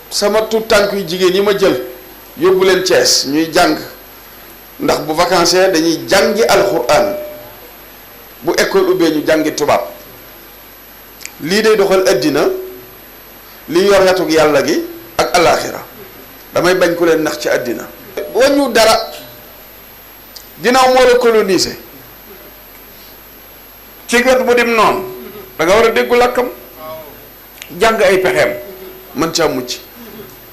sama tout tànk yu jigéen yi ma jël yóbbu leen Thiès ñuy jàng ndax bu vacances dañuy jàngi alxuraan bu école ubbee ñu jàngi tubaab lii day doxal addina li yor yatug yàlla gi ak alaaxira damay bañ ku leen nax ci addina wañu dara ginnaaw moo la colonisé ci wet bu dim noonu da nga war a déggu làkkam jàng ay pexeem mën caa mucc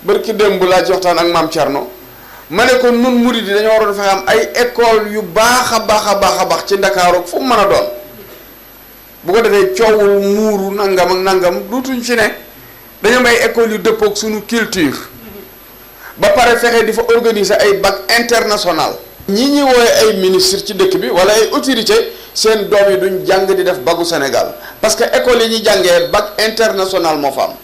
barki démb laa ci waxtaan ak maam Thierno ma ne ko nun murid yi dañoo waroon fexe am ay école yu baax a baax ci Ndakaaru fu mu mën a doon bu ko defee coowul muuru nangam ak nangam duutuñ ci ne dañu am ay école yu dëppook suñu culture ba pare fexe di fa organiser ay bac international ñi ñuy woowe ay ministre ci dëkk bi wala ay autorité seen doom yi duñ jàng di def bagu Sénégal parce que école yi ñuy jàngee bac international moo fa am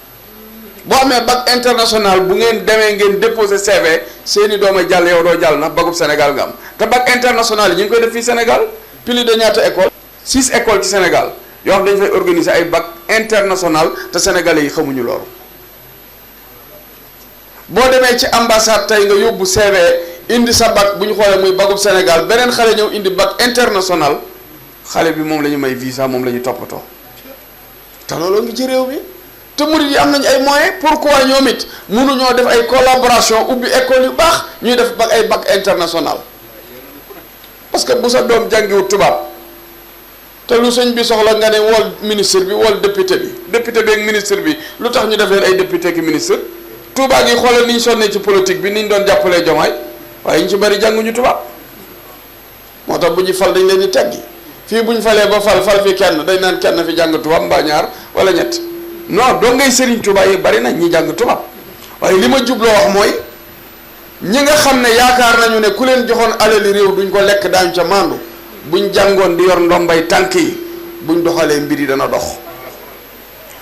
boo amee bac international bu ngeen demee ngeen déposer CV seeni doom a jàll yow doo jàll ndax bagub Sénégal nga am te bac international yi ñu ngi koy def fii Sénégal plus de ñaata école 6 écoles ci Sénégal yoo xam dañu fay organiser ay bac international te sénégalais yi xamuñu loolu boo demee ci ambassade tey nga yóbbu CV indi sa bac bu ñu xoolee muy bagub Sénégal beneen xale ñëw indi bac international xale bi moom la ñu may visa moom la ñu toppatoo te loolu ngi ci réew mi te murid yi am nañu ay moyens pourquoi ñoom it mënuñoo def ay collaboration ubbi école yu baax ñuy def bac ay bac international parce que bu sa doom jàngiwut tubaab te lu sëñ bi soxla nga ne wol ministre bi wol député bi ak ministre bi lu tax ñu def leen ay député ki ministre tubaab gi xoolal ni ñu sonnee ci politique bi ni ñu doon jàppalee Jomaay waaye ñu ci bari jànguñu tubaab moo tax bu ñu fal dañ leen di teggi fii bu ñu falee ba fal fi kenn dañ naan kenn fi jàng tubaab mbaa ñaar wala ñett non doo ngay sëriñ tubaab yi bari nañ ñi jàng tubaab waaye li ma jubloo wax mooy ñi nga xam ne yaakaar nañu ne ku leen joxoon alali réew duñ ko lekk daañu ca maandu buñ jàngoon di yor ndombay tànk yi buñ doxalee mbir yi dana dox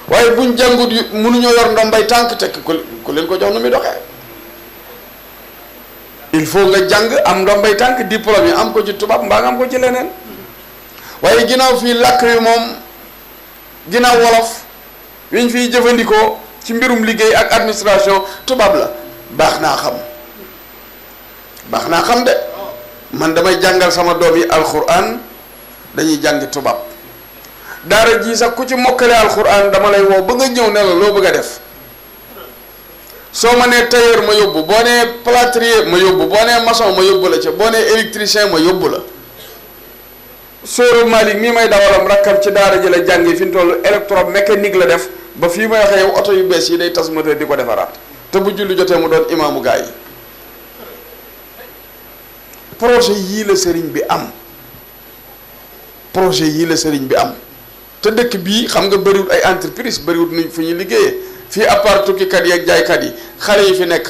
waaye buñ jàngut mënuñoo yor ndombay tànk te ku leen ko jox nu muy doxee il faut nga jàng am ndombay tànk diplôme yi am ko ci tubaab mbaa nga am ko ci leneen waaye ginnaaw fii làkk wi moom ginnaaw wolof wi ñu fiy jëfandikoo ci mbirum liggéey ak administration tubaab la baax naa xam de man damay jàngal sama doom yi alxuraan dañuy jàngi tubaab daara ji sax ku ci mokkale alxuraan dama lay woo ba nga ñëw ne la loo bëgg a def soo ma nee tailleur ma yóbbu boo nee plâtrier ma yóbbu boo nee maçon ma yóbbu la ca boo nee électricien ma yóbbu la Sóoru Malick mii may dawalam rakkam ci daara ji la jàngi fi mu toll électromécanique la def ba fii may waxee yow oto yu bees yi day tas moteur di ko defaraat te bu julli jotee mu doon imaamu gaa yi projet yii la sëriñ bi am te dëkk bii xam nga bëriwul ay entreprise bëriwul nuñ fu ñuy liggéeyee fii à part tukkikat yi ak jaaykat yi xale yi fi nekk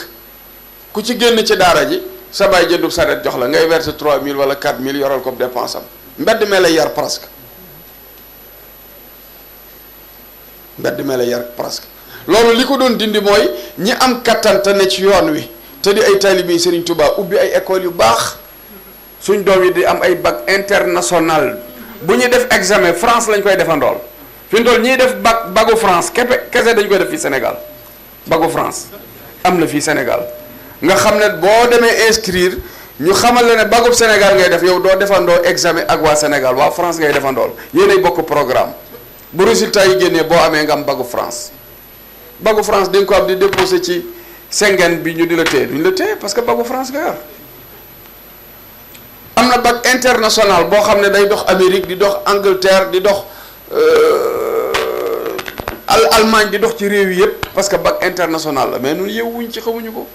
ku ci génn ci daara ji sa baay jëndub saret jox la ngay verser 3000 wala 4000 yoral ko dépense am mbedd mee lay yar presque loolu li ko doon dindi mooy ñi am kattan te ne ci yoon wi te di ay taalibe yi Serigne Touba ubbi ay écoles yu baax suñ doom yi di am ay bac international bu ñuy def examen France lañ koy defandool fi mu toll ñiy def bagu France kese dañ koy def fii Sénégal bagu France am na fii Sénégal nga xam ne boo demee inscrire ñu xamal la ne bagub Sénégal ngay def yow doo defandoo examen ak waa Sénégal waa France ngay defandool yéenay bokk programme bu résultat yi génnee boo amee nga am bagu France di nga ko am di déposé ci Schengen bi ñu di la téye duñ la téye parce que bagu France nga yor am na bac international boo xam ne day dox Amérique di dox Angleterre di dox Allemagne di dox ci réew yi yëpp parce que bac international la mais ñun yewuñ ci xamuñu ko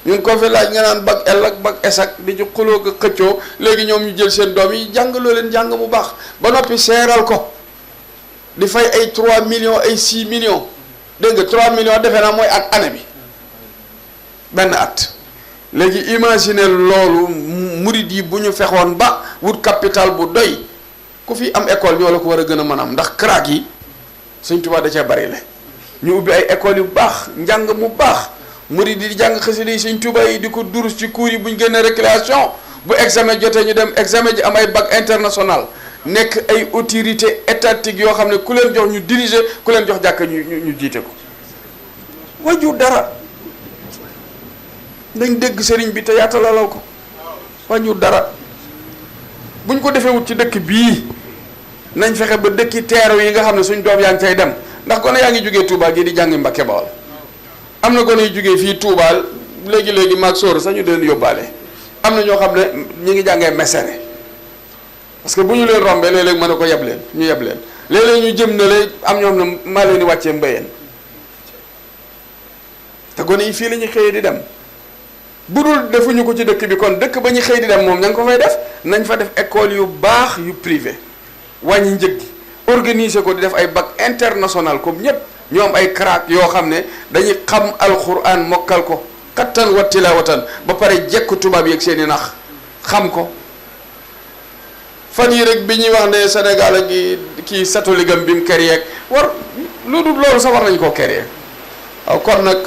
ñun ko fi laaj nga naan bac L ak bac S ak di ci xuloo ko xëccoo léegi ñoom ñu jël seen doom yi jàngaloo leen jàng bu baax ba noppi seeral ko di fay ay 3 millions ay 6 millions dégg nga 3 millions defe naa mooy at année bi benn at léegi imaginer loolu murid yi bu ñu fexoon ba wut capital bu doy ku fi am école ñoo la ko war a gën a mën a am ndax crack yi Sëñ Tuubaa da cee bari la ñu ubbi ay école yu baax njàng mu baax murid yi di jàng xasida yi Sëñ Tuubaa yi di ko durus ci cours yi bu ñu génnee récréation bu examen jotee ñu dem examen ji am ay bac international nekk ay autorité étatique yoo xam ne ku leen jox ñu diriger ku leen jox jàkk ñu jiite ko wàññiwut dara nañ dégg sëriñ bi te yaatalalaw ko wàññiwut dara buñ ko defee wut ci dëkk bii nañ fexe ba dëkki teeru yi nga xam ne suñ doom yaa ngi cay dem ndax gone yaa ngi jógee Touba gi di jàngi Mbakke Bawol am na gone yu jógee fii Touba léegi maag sóor sax ñu leen yóbbaale am na ñoo xam ne ñi ngi jàngee Mesere parce que bu ñu leen rombee léeg-léeg mën na ko yeb leen ñu yeb leen léeg-léeg ñu jëm na lay am ñoom ne maa leen di wàccee Mbayeen te gone yi fii la ñuy xëyee di dem bu dul defuñu ko ci dëkk bi kon dëkk ba ñu xëy di dem moom ña ngi ko fay def nañ fa def école yu baax yu privé wàññi njëg gi organiser ko di def ay bac international comme ñëpp ñu am ay crack yoo xam ne dañuy xam alquran mokkal ko kattan wa tilawatan ba pare jekk tubaab yeeg seen i nax xam ko fan yi rek bi ñuy wax ne Sénégal ak kii satoligam bi mu créé war lu dul loolu sax war nañ koo créé waaw kon nag